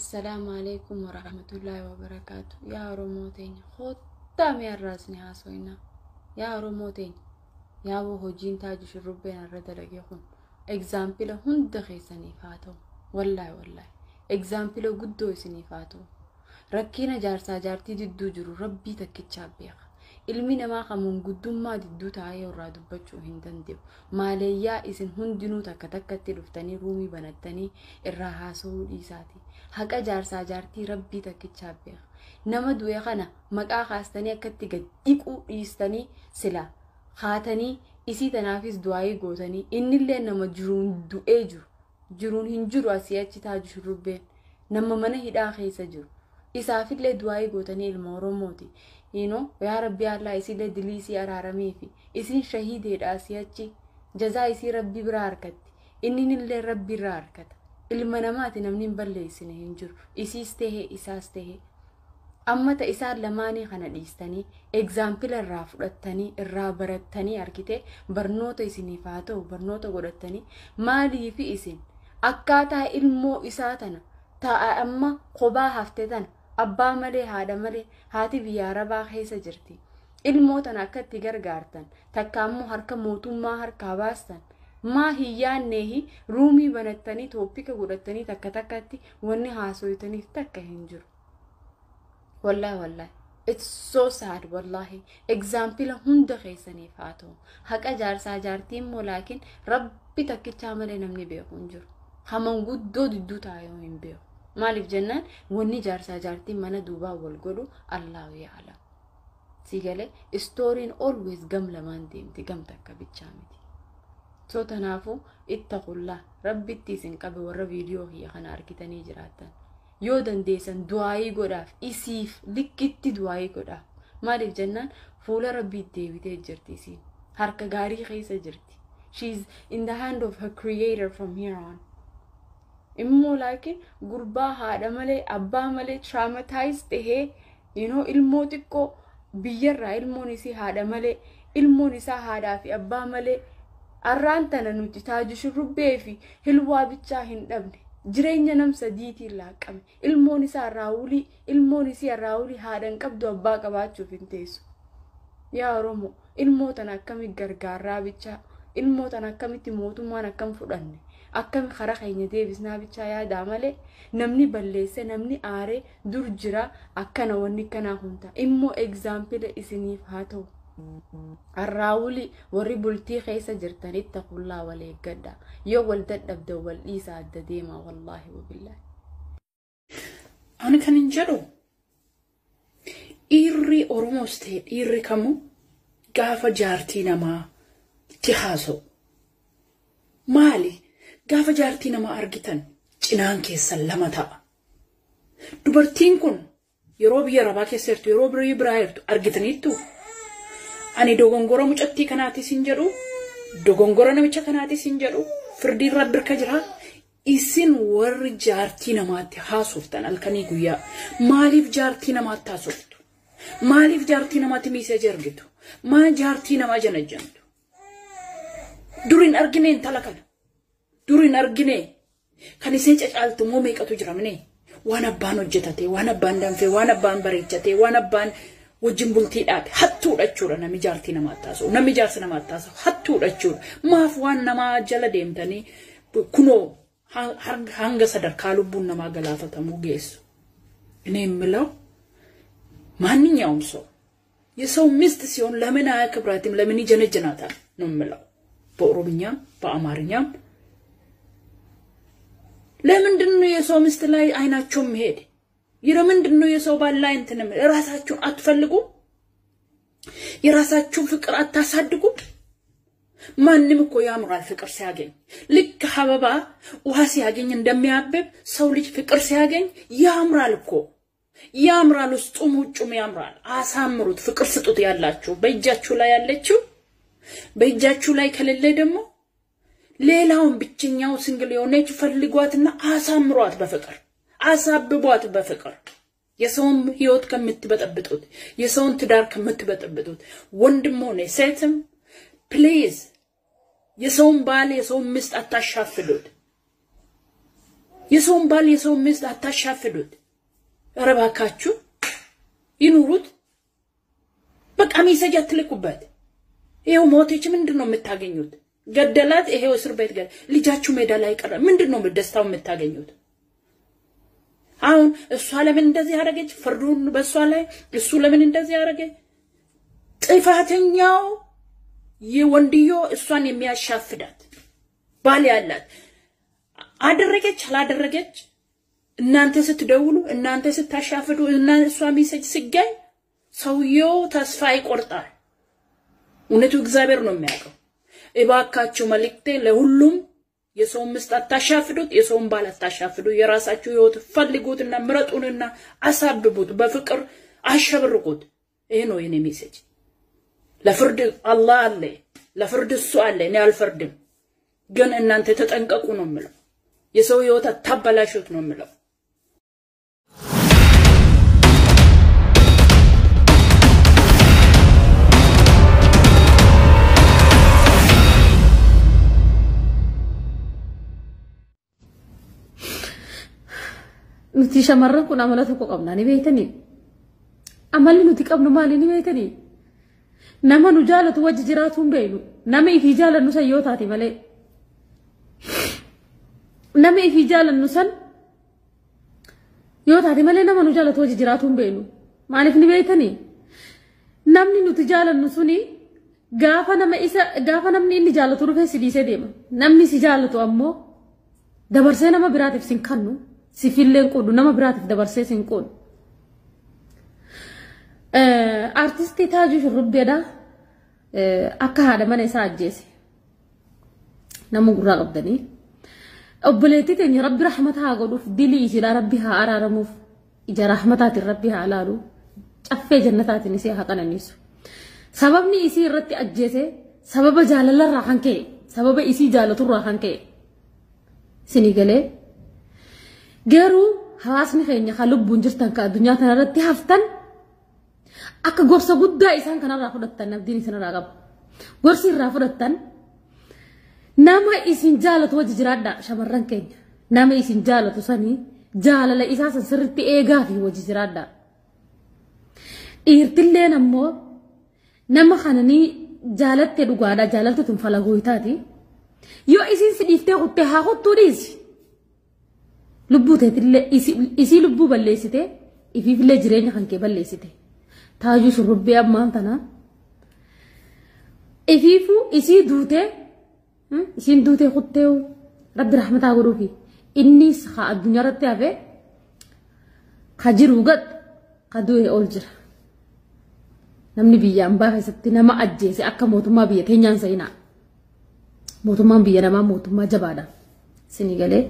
Assalaamu alaikum warahmatullaahi wabarakaatu. Yaa Oromoo teenya, kottaa mee har'aas ni haasofna. Yaa Oromoo teenya, yaa hojiin Taaju Shurrubbeen irra dalage kun example hunda keessaniif haa ta'u. Wallaahi wallaahi, example guddoo isiniif haa ta'u. Rakkina jaarsaa jaartii didduu jiru Rabbii takkichaa beeka. Ilmi namaa kamuun guddummaa didduu taa'ee irraa dubbachuu hin danda'u. Maaleeyyaa isin hundinuu takka takkatti dhuftanii roomii banattanii irraa haasa'uu dhiisaati. Haqa jaarsaa jaartii Rabbii takkichaa beeka. Nama du'e kana maqaa kaastanii akkatti gad dhiquu dhiistanii, sila haatanii isii tanaafis du'aayii gootanii, innillee nama jiruun du'ee jiru. Jiruun hin jiru asii achi Taaju Shurrubbeen nama mana hidhaa keessa jiru. Isaafillee du'aayii gootanii, ilma Oromooti. Yaa Rabbi Allah, isillee dilii isii araarameefi isiin shahiideedha, asii achi jazaa isii Rabbi biraa harkatti. Inninillee Rabbi irraa harkata. Ilma namaati, namni hin balleessine hin jiru. Isiis tahee isaas tahee. Amma ta isaan lamaanii kana dhiistanii example irraa fudhattanii, irraa barattanii, argite, barnoota isiniif haa ta'u, barnoota godhattanii, maaliifi isin akkaataa ilmoo isaa tana ta'a amma kophaa hafte tana, abbaa malee, haadha malee, haati biyya arabaa keessa jirti. Ilmoo tana akka itti gargaartan takka ammoo harka mootummaa harkaa baastan maa hin yaanneehi? Roomii banattanii topic godhattanii takka takkatti wanni haasoytaniif takka hin jiru. Wallaahi wallaahi. It's so sad, wallahi. Example hunda keessaniif haa ta'u. Haqa jaarsaa jaartii immoo laakiin Rabbi takkichaa malee namni beeku hin jiru. Haman guddoo didduu taa'ee hin beeku. Maaliif jennaan, wanni jaarsaa jaartiin mana duubaa wal godhu Allahu ya'lam. Si galee, storyn always gam lamaan deemti, gam takka bichaa miti. So tanaafuu ittaqullaa, Rabbitti isin qabe, warra viidiyoo kiyya kana argitanii jiraattan. Yoo dandeessan du'aayii godhaaf, isiif likkitti du'aayii godhaaf. Maaliif jennaan, fuula Rabbii deebitee jirti isiin. Harka gaarii keessa jirti. She is in the hand of her creator from here on. Immoo laakiin gurbaa haadha malee, abbaa malee traumatized tahee, ilmoo xiqqoo biyyarraa, ilmoon isii haadha malee, ilmoon isaa haadhaa fi abbaa malee. Arraan tana nuti Taaju Shurrubbee fi Hilwaa bichaa hin dhabne. Jireenya nam sadiitiin laaqqame. Ilmoon isaa raawulii, ilmoon isii raawulii haadha hin qabdu, abbaa qabaachuuf hin teessu. Yaa Oromoo, ilmoo tana akkamitti gargaarraa bichaa, ilmoo tana akkamitti mootummaan akkam fudhanne, akkami karaa keenya deebisnaa bichaa yaadaa malee, namni balleesse, namni aaree dur jira, akkana wanni kanaa hundaa immoo example isiniif haa ta'u. Arraawuli warri bultii keessa jirtan, ittaqullaa, wal eeggadha. Yoo wal dadhabda, wal dhiisa, adda deema, wallaahi wabillaahi. Ani kan hin jedhu, dhiirri Oromoos ta'e dhiirri kamuu gaafa jaartii namaa itti haasa'u. Maali? Gaafa jaartii namaa argitan cinaan keessan lama ta'a. Dubartiin kun yeroo biyya arabaa keessa jirtu, yeroo biyya biraa jirtu argitaniittu. Ani dogongora mucattii kanaatis hin jedhu, dogongora namicha kanaatis hin jedhu, firdiin Rabbi harka jira. Isin warri jaartii namaatti haasoftan halkanii guyyaa, maaliif jaartii namaatti haasoftu? Maaliif jaartii namaatti message argitu? Maal jaartii namaa janajjantu? Dur hin argine intala kana. Dur hin argine. Kan ishee cacaaltu immoo meeqatu jira minee? Waan abbaan hojjetate, waan abbaan danfee, waan abbaan bareechate, waan abbaan wajjin bultii dhaabe hattuudha jechuudha namni jaartii namaatti haasa'u. Namni jaarsa namaatti haasa'u hattuudha jechuudha. Maaf waan namaa jala deemtanii kunoo hanga sadarkaa lubbuun namaa galaafatamuu geessu? እኔ የምለው ማንኛውም ሰው የሰው ሚስት ሲሆን ለምን አያከብራትም? ለምን ይጀነጅናታል ነው የምለው። በኦሮምኛም በአማርኛም ለምንድን ነው የሰው ሚስት ላይ አይናቸው የሚሄድ? ለምንድን ነው የሰው ባል ላይ እንትንም? ራሳችሁን አትፈልጉም? የራሳችሁን ፍቅር አታሳድጉም? ማንም እኮ ያምራል ፍቅር ሲያገኝ። ልክ አበባ ውሃ ሲያገኝ እንደሚያብብ ሰው ልጅ ፍቅር ሲያገኝ ያምራል እኮ፣ ያምራል። ውስጡም ውጩም ያምራል። አሳምሩት፣ ፍቅር ስጡት። ያላችሁ በእጃችሁ ላይ ያለችው፣ በእጃችሁ ላይ ከሌለ ደግሞ ሌላውን ብቸኛው single የሆነች ፈልጓትና አሳምሯት በፍቅር፣ አሳብቧት በፍቅር። የሰውን ህይወት ከምትበጠብጡት፣ የሰውን ትዳር ከምትበጠብጡት፣ ወንድም ሆነ ሴትም please የሰውን ባል የሰውን ሚስት አታሻፍሉት። የሰውን ባል የሰውን ሚስት አታሻፍዱት። ኧረ እባካችሁ ይኑሩት። በቃ message አትልኩበት። ይሄው ሞተች፣ ምንድን ነው የምታገኙት? ገደላት፣ ይሄው እስር ቤት ገ ልጃችሁ ሜዳ ላይ ቀረ። ምንድን ነው ደስታው የምታገኙት? አሁን እሷ ለምን እንደዚህ አደረገች? ፍርዱን በእሷ ላይ እሱ ለምን እንደዚህ አደረገ? ጥፋተኛው የወንድዮ እሷን የሚያሻፍዳት ባል ያላት አደረገች አላደረገች፣ እናንተ ስትደውሉ፣ እናንተ ስታሻፍዱ፣ እና እሷ message ሲገኝ ሰውየው ተስፋ ይቆርጣል። እውነቱ እግዚአብሔር ነው የሚያውቀው። እባካችሁ መልእክቴ ለሁሉም የሰውን ሚስት አታሻፍዱት፣ የሰውን ባል አታሻፍዱ። የራሳችሁ ህይወት ፈልጉትና ምረጡንና አሳብቡት፣ በፍቅር አሸብርቁት። ይሄ ነው የኔ message። ለፍርድ አላህ አለ፣ ለፍርድ እሱ አለ። እኔ አልፈርድም፣ ግን እናንተ ተጠንቀቁ ነው የምለው። የሰው ህይወት አታበላሹት ነው የምለው። Nuti shamarran kun amala tokko qabna ni beektanii. Amalli nuti qabnu maali ni beektanii? Nama nu jaalatu wajji jiraatu hin beeknu. Nama ifii jaalannu san yoo taate malee. Nama ifii jaalannu san yoo taate malee nama nu jaalatu wajji jiraatu hin beeknu. Maaliif ni beektanii? Namni nuti jaalannu suni gaafa nama isa gaafa namni inni jaalatu dhufee si dhiisee deema. Namni si jaalatu ammoo dabarsee nama biraatiif sin kennu. Sifilleen qoodu nama biraatiif dabarsee sin qoodu. Artistii Taajuu Shurrubbeedha. Akka haadha mana isaa ajjeese. Nama gurraa qabdanii. Obboleettii teenya Rabbi rahmata haa godhuuf, dilii ishiidhaa Rabbi haa araaramuuf, ija rahmataatiin Rabbi haa ilaalu, caffee jannataatiin isii haa qananiisu. Sababni isii irratti ajjeese sababa jaalalarraa kan ka'e, sababa isii jaalaturraa kan ka'e. Isinii galee. Garuu hawaasni keenya kan lubbuun jirtan kan addunyaa kanarratti haftan akka gorsa guddaa isaan kanarraa fudhattan abdiin isinirraa qaba. Gorsi irraa fudhattan nama isin jaalatu wajji jiraadhaa shamarran keenya. Nama isin jaalatu sanii jaalala isaa san sirriitti eegaa fi wajji jiraadhaa. Dhiirtilleen ammoo nama kananii jaalatte dhugaadha jaalaltu tun falagooytaati. Yoo isin si dhiiftee kuttee haa kuttuu dhiisi. Lubbuu teetillee isii lubbuu balleessite ifiifillee jireenya kan kee balleessite. Taajuu Shurrubbee ammaan tana ifiifuu isii duutee isiin duutee kuttee Rabbi rahmataa godhuufi innis haa addunyaa irratti hafe ka jiru gad ka du'e ol jira. Namni biyya ambaa keessatti nama ajjeese akka mootummaa biyya teenyaan seenaa. Mootummaan biyya namaa mootummaa jabaadha. Isinii galee.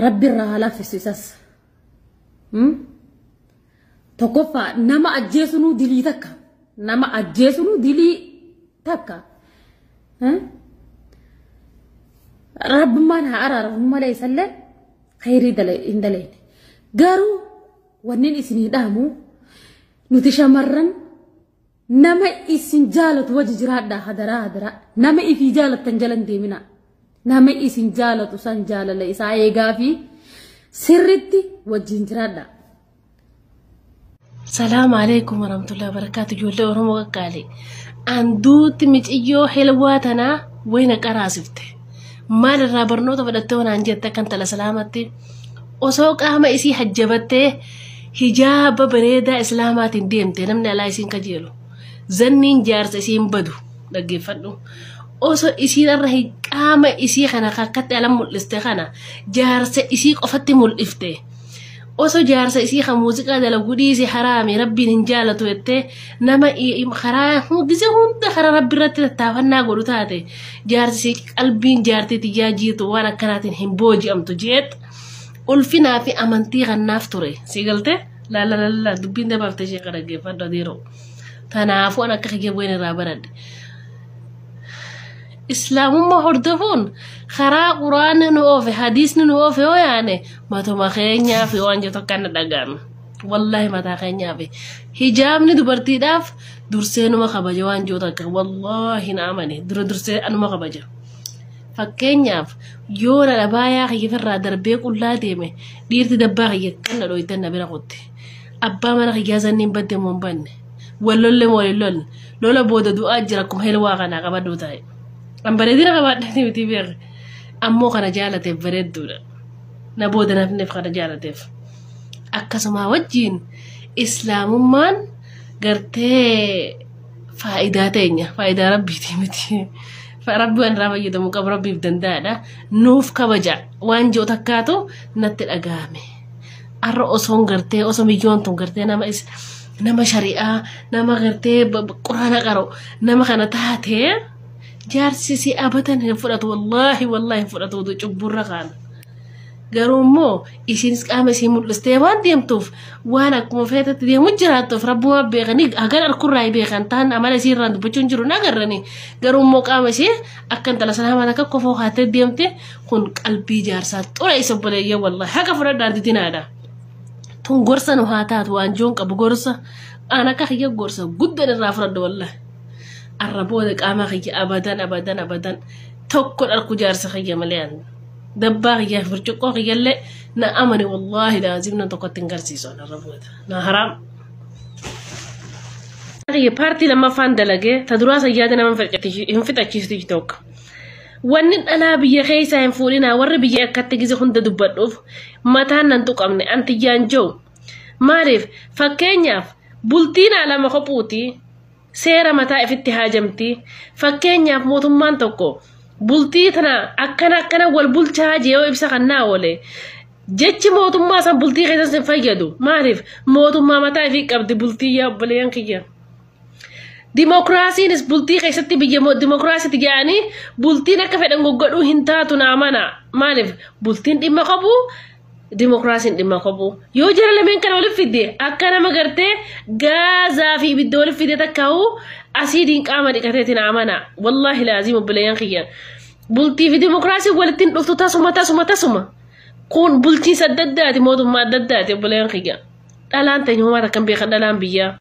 Rabbi irraa haa laaffisu isas. Tokkoffaa nama ajjeesunuu dilii takka. Nama ajjeesunuu dilii takka. Rabbummaan haa araaramu malee isallee khayrii hin dalayne. Garuu wanneen isinii dhaamu nuti shamarran nama isin jaalatu wajji jiraadhaa hadaraa hadaraa. Nama ifii jaalattan jalan deeminaa. Nama isin jaalatu san jaalala isaa eegaa fi sirriitti wajjin jiraadha. Salaamu alaikum warahmatullahi wabarakatuh. Ijoollee Oromoo qaqqaalee. Anduutti miciyyoo helwaa tanaa wayna qaraasifte. Maal irraa barnoota fudhattee wanaan jette akka intala salaamatti. Osoo qaama isii hajjabattee hijaaba bareedaa islaamaatiin deemte namni alaa isiin kajeelu. Zanniin jaarsa isiin badu dhaggeeffadhu. Osoo isiin irra qaama isii kana akkatti ala mul'iste kana jaarsa isii qofatti mul'ifte. Osoo jaarsa isii kan muuziqaa dalagu dhiisi haraami rabbiin hin jaalatu jettee nama karaa gisee hunda karaa rabbi irratti tattaafannaa godhu taate jaarsi isii qalbiin jaartii tiyyaa jiitu waan akkanaatiin hin booji'amtu jeet ulfinaa fi amantii kannaaf ture. Si galte laala laala dubbiin dabaafte ishee kana dhaggeeffadhu adeeroo. Tanaafuu an akka kiyya bu'een irraa baradhe. Islaamummaa hordofuun karaa quraanni nu oofe hadiisni nu oofe yoo yaane matuma keenyaa fi waan jettu akka inni dhaga'ame. Wallaahi mataa keenyaa fi hijaabni dubartiidhaaf dursee numa kabaja waan jiru takka wallaahi na amane dura dursee anuma kabaja. Fakkeenyaaf yoo na dhabaayaa kiyya darbee qullaa deeme dhiirti dabbaa kiyya kan na dhooytan na bira qotte. Abbaa mana kiyyaa sanniin badde moo hin banne. Wal lolle moo hin lolle. Lola booda du'aa jira akkuma helwaa kanaa qabadhu taa'e. An bareedina qabaadhanii miti beekne. Ammoo kana jaalateef bareedduudha. Na booda nafneef kana jaalateef. Akkasuma wajjin islaamummaan gartee faayidaa teenya faayidaa rabbiiti miti. Rabbi waan irraa fayyadamu qabu rabbiif danda'aadha. Nuuf kabaja waan ji'u takkaatu natti dhagahame. Har'a osoon gartee osoo miyyoon tun gartee nama shari'aa nama gartee quraana qaru nama kana taatee jaarsi si abatan hin fudhatu wallaahi wallaahi hin fudhatu cubburra kaana. Garuu immoo isinis qaama isii mul'istee waan deemtuuf waan akkuma feetetti deemu jiraattuuf rabbuma beekanii hagan harkurraa beekan ta'an amala isii irraan dubbachuu hin jiru na agarrani. Garuu immoo qaama isii akka intala sanaa akka kofoo haatee deemte kun qalbii jaarsaa xura isa obboleeyyee wallaahi haqa fudhadhaan didinaadha. Tun gorsa nu haa taatu waan joon qabu gorsa aan akka kiyya gorsa guddan irraa fudhadhu wallaahi. Arra booda qaama kiyya abadan abadan abadan tokko dharku jaarsa kiyya malee aan. Dabbaa kiyyaa fi burcuqqoo kiyyallee na amane wallaahi laazim na tokkotti hin garsiisu arra booda na haraam. Paartii lammaffaan dalagee ta duraa sayyaada nama hin fixachiistu tokko. Wanni dhalaa biyya keessaa hin fuudhinaa warri biyya akkatti gize hunda dubbadhuuf mataan nan tuqamne antiyyaan jiru. Maaliif fakkeenyaaf bultiin lama kophuuti seera mataa ifitti haajamti fakkeenyaaf mootummaan tokko bultii tana akkana akkana wal bulchaa jee ibsa kannaa oole jechi mootummaa san bultii keessan sin fayyadu maaliif mootummaa mataa ifii qabdi bultii yaa obboleeyyan kiyya. Dimokiraasiinis bultii keessatti biyya dimokiraasiitti jedhanii bultiin akka fedhan goggodhuu hin taatu na amana maaliif bultiin dhimma qabu dimokiraasiin dhimma qabu yoo jara lameen kana walitti fidde akka nama gartee gaazaa fi ibidda walitti fidde takkaa'u asiidiin qaama dhiqateetiin amana wallaahi laazim obboleeyyan kiyya bultii fi dimokiraasiin walitti hin dhuftu tasuma tasuma tasuma kun bulchiinsa adda addaati mootummaa adda addaati obboleeyyan kiyya dhalaan teenya homaa takkan beekan dhalaan biyyaa.